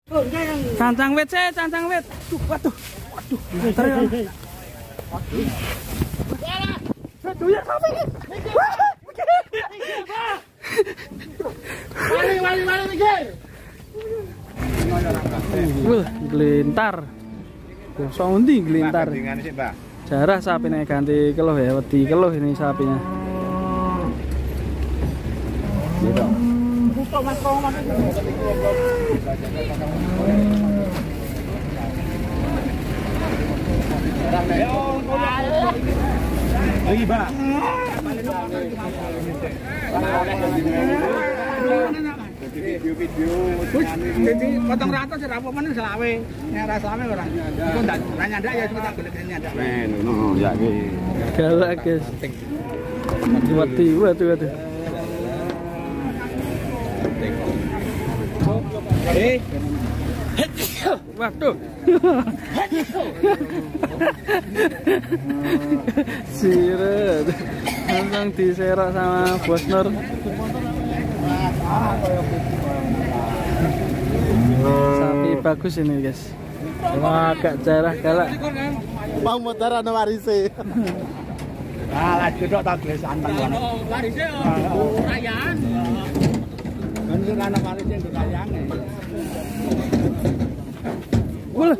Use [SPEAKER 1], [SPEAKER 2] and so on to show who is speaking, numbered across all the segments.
[SPEAKER 1] Cancang wit sih, cancang wit. Aduh, waduh. Waduh, banter ya. Waduh. Aduh ya sapi iki.
[SPEAKER 2] Wali wali wali iki.
[SPEAKER 1] Wah, glintar. Bosok endi glintar? Jarah sapine ganti keluh ya, wedi keluh ini sapinya.
[SPEAKER 3] Gitu.
[SPEAKER 2] Lagi, Pak.
[SPEAKER 3] Video-video
[SPEAKER 2] jadi potong rata sih rapo mana selawe, nek ora selawe ora. Iku ndak ora nyandak ya cuma tak golek nyandak.
[SPEAKER 3] Men ngono ya iki.
[SPEAKER 1] Galak, guys. Wedi, waduh, waduh. Waduh. Siret. Langsung diserak sama Bos Nur. Sapi bagus ini, guys. Cuma agak jarah galak.
[SPEAKER 2] Mau motor ana warise. Ah, laju tok tak glesan kono. Warise rayaan. Kan sing ana warise nduk rayaane.
[SPEAKER 1] Wah.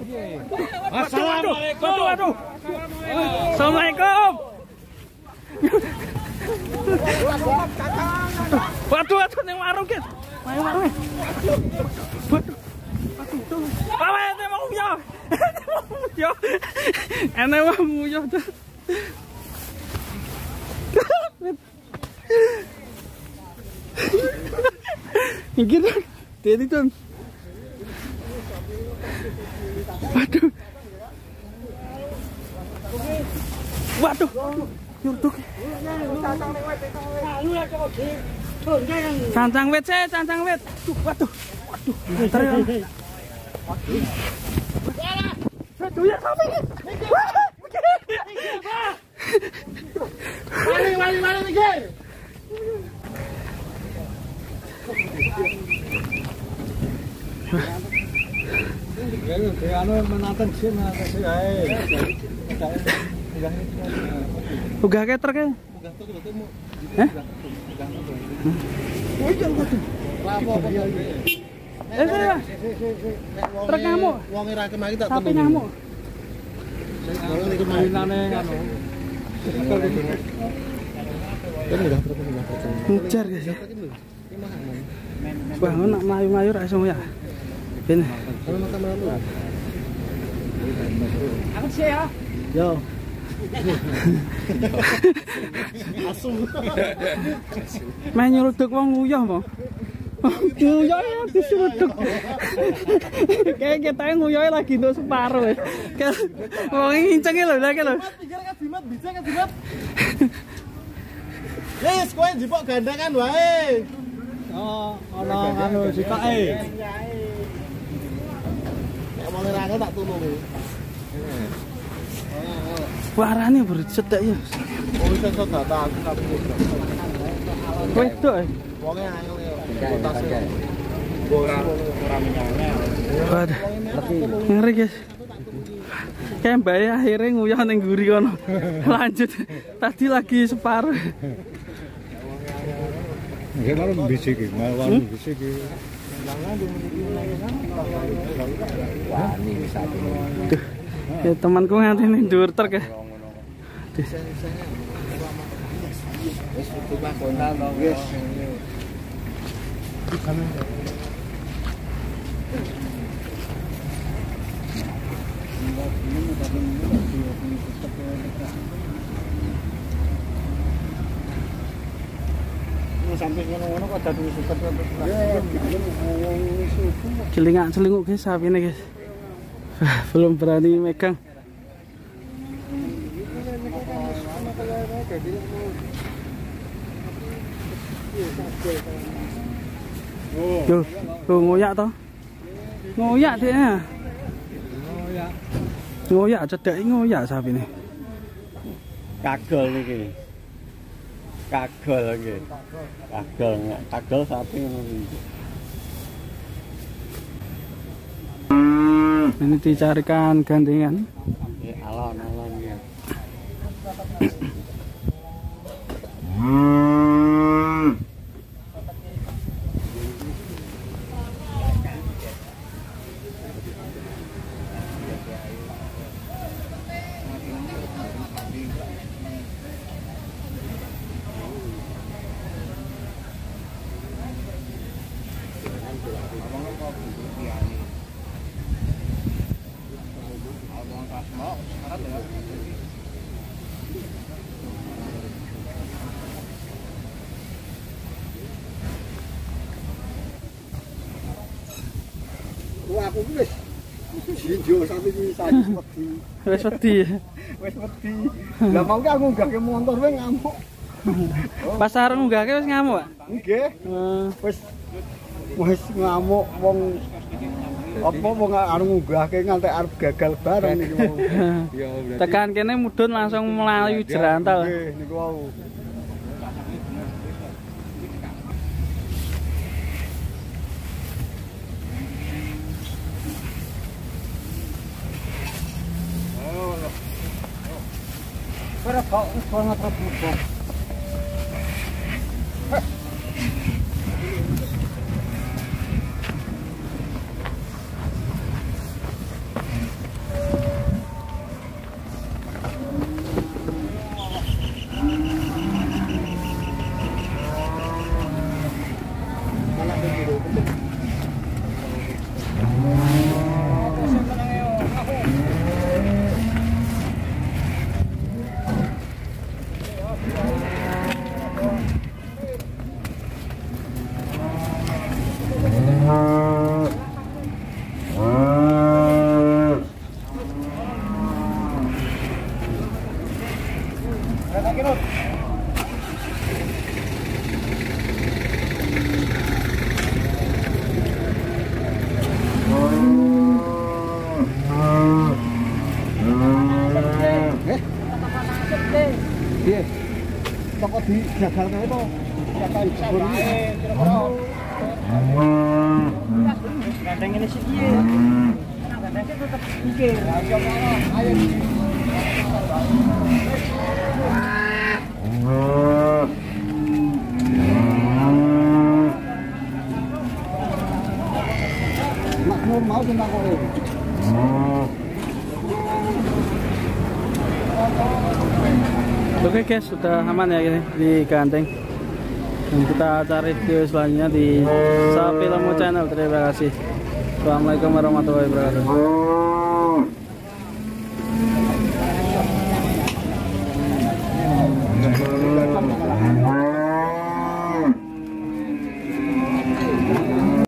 [SPEAKER 2] Assalamualaikum.
[SPEAKER 1] Waduh, waduh. Assalamualaikum. Waduh, waduh ning warung, guys. Main warung. Waduh. Waduh. Awe ene mau yo. Yo. Ene mau yo. Iki tuh, Dedi tuh. Waduh. Waduh. Yurduk. Cancang wit sih, cancang wit. Aduh, waduh. Waduh, banter ya. Waduh ya sapi iki.
[SPEAKER 2] Wali wali wali iki.
[SPEAKER 1] Uga ke truk e? Hah? Eh, truk ngamuk.
[SPEAKER 2] Wong ora kemari tak
[SPEAKER 1] Sapi ngamuk. Ngejar guys. Wah, nak mlayu-mlayu ra iso ya. Ben.
[SPEAKER 2] Aku sih ya.
[SPEAKER 1] Yo.
[SPEAKER 2] Asu.
[SPEAKER 1] Meh nyeruduk wong nguyuh po. Nguyuh ya diseruduk. Kayak kita nguyuhe lagi untuk separuh. Wong ngincenge lho lha lho.
[SPEAKER 2] Pikir kajimat, bisa kajimat. Wis kowe njipok gandengan wae. Oh, ana anu sitoke. Nek wong ora tak tulungi.
[SPEAKER 1] Warane bercedak ya.
[SPEAKER 2] Oh, iso data aku tapi
[SPEAKER 1] wedok.
[SPEAKER 2] Wonge angel ya. Ora ora menyangnya.
[SPEAKER 1] Waduh. Ngeri, guys. Kayak mbak akhirnya nguyuh ning mburi kono. Lanjut. Tadi lagi separuh.
[SPEAKER 3] Nggih malah mbisik iki, malah mbisik iki. Wani wis ati.
[SPEAKER 1] Duh. Ya temanku nganti ning dhuwur truk ya.
[SPEAKER 3] Wis kudu kontal to, wis.
[SPEAKER 2] Sampai ngono-ngono kok dadi suket.
[SPEAKER 1] Celingak-celinguk guys sapine guys. Belum berani megang. Yo, tuh ngoyak toh. Ngoyak dia.
[SPEAKER 3] Ngoyak.
[SPEAKER 1] Ngoyak cedhake ngoyak sapine.
[SPEAKER 3] Kagol niki. Kagol nggih. Kagol, kagol sapi ngono iki.
[SPEAKER 1] Ini dicarikan gandengan.
[SPEAKER 3] Alon-alon ya.
[SPEAKER 2] Aku wis jinjo sampe iki saiki wedi.
[SPEAKER 1] Wis wedi.
[SPEAKER 2] Wis wedi. Lah mau ki aku ngunggahke motor wae ngamuk.
[SPEAKER 1] Pas arep ngunggahke wis ngamuk, Pak?
[SPEAKER 2] Nggih. Wis wis ngamuk wong apa wong arep ngunggahke nganti arep gagal bareng niku wau.
[SPEAKER 1] Tekan kene mudhun langsung mlayu jerantal.
[SPEAKER 2] Nggih niku wau. Toko di gagal kae to.
[SPEAKER 1] Gandeng ini sih piye? Gandeng tetep mikir.
[SPEAKER 2] Ayo. Makmur mau tentang kowe.
[SPEAKER 1] Oke guys, sudah aman ya ini di gandeng. Dan kita cari video selanjutnya di Sapi Lemu Channel. Terima kasih. Assalamualaikum warahmatullahi wabarakatuh.